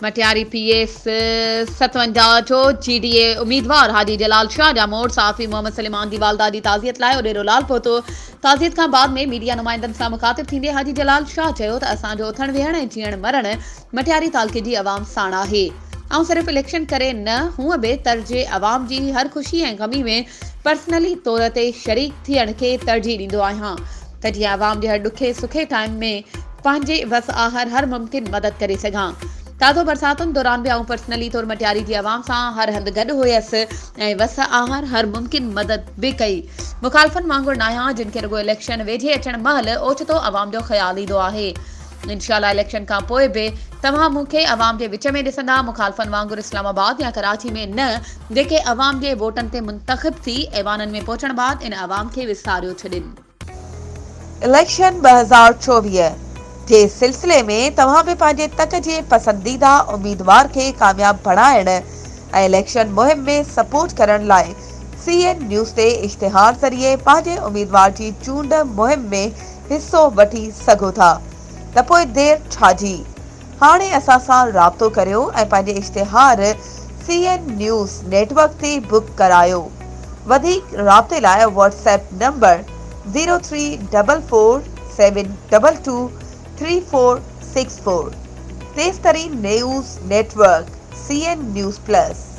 Matiari P S 57 جو جي D اي اميدوار حاجي جلال شاهه ڄاموٽ صحافي محمد سليمان جي والده جي تعزيت لاء اڏيرو لال پهتو. تعزيت کان بعد ۾ ميڊيا نمائندن سان مخاطب ٿيندي حاجي جلال شاهه چيو ته اسان جو اٿڻ ويهڻ ۽ جيئڻ مرڻ مٽياري تعلقي جي عوام ساڻ آهي. آئون صرف اليڪشن ڪري نه هونء به تر جي عوام جي هر خوشي ۽ غمي ۾ پرسنلي طور تي شريڪ ٿيڻ کي ترجيح ڏيندو آهيان ته جيئن عوام جي هر ڏکي سکي ٽائيم ۾ پنهنجي وس آهر هر ممڪن مدد ڪري سگهان. تازو برساتن دوران به آئون پرسنلي طور مٽياري جي عوام سان هر هنڌ گڏ هيس ۽ وس آهر هر ممڪن مدد به ڪئي. مخالفن وانگر ناهيان جن کي رڳو اليڪشن ويجهي اچڻ مهل اوچتو عوام جو خيال ايندو آهي. انشاء الله اليڪشن کان پوء به توهان مون کي عوام جي وچ ۾ ڏسندا، مخالفن وانگر اسلام آباد يا ڪراچي ۾ نه، جيڪي عوام جي ووٽن تي منتخب ٿي ايوانن ۾ پهچڻ بعد ان عوام کي وساريو ڇڏين. اليڪشن 2024 جي سلسلي ۾ توهان به پنهنجي تڪ جي پسنديده اميدوار کي ڪامياب بڻائڻ ۽ اليڪشن مهم ۾ سپورٽ ڪرڻ لاء سي اين نيوز تي اشتهار ذريعي پنهنجي اميدوار جي چونڊ مهم ۾ حصو وٺي سگهو ٿا ته پوء دير ڇا جي؟ هاڻي اسان سان رابطو ڪريو ۽ پنهنجي اشتهار سي اين نيوز نيٽ ورڪ تي بڪ ڪرايو. وڌيڪ رابطي لاء Whats app number zero three double four seven double two three four six four. تيز ترين news network C N news plus.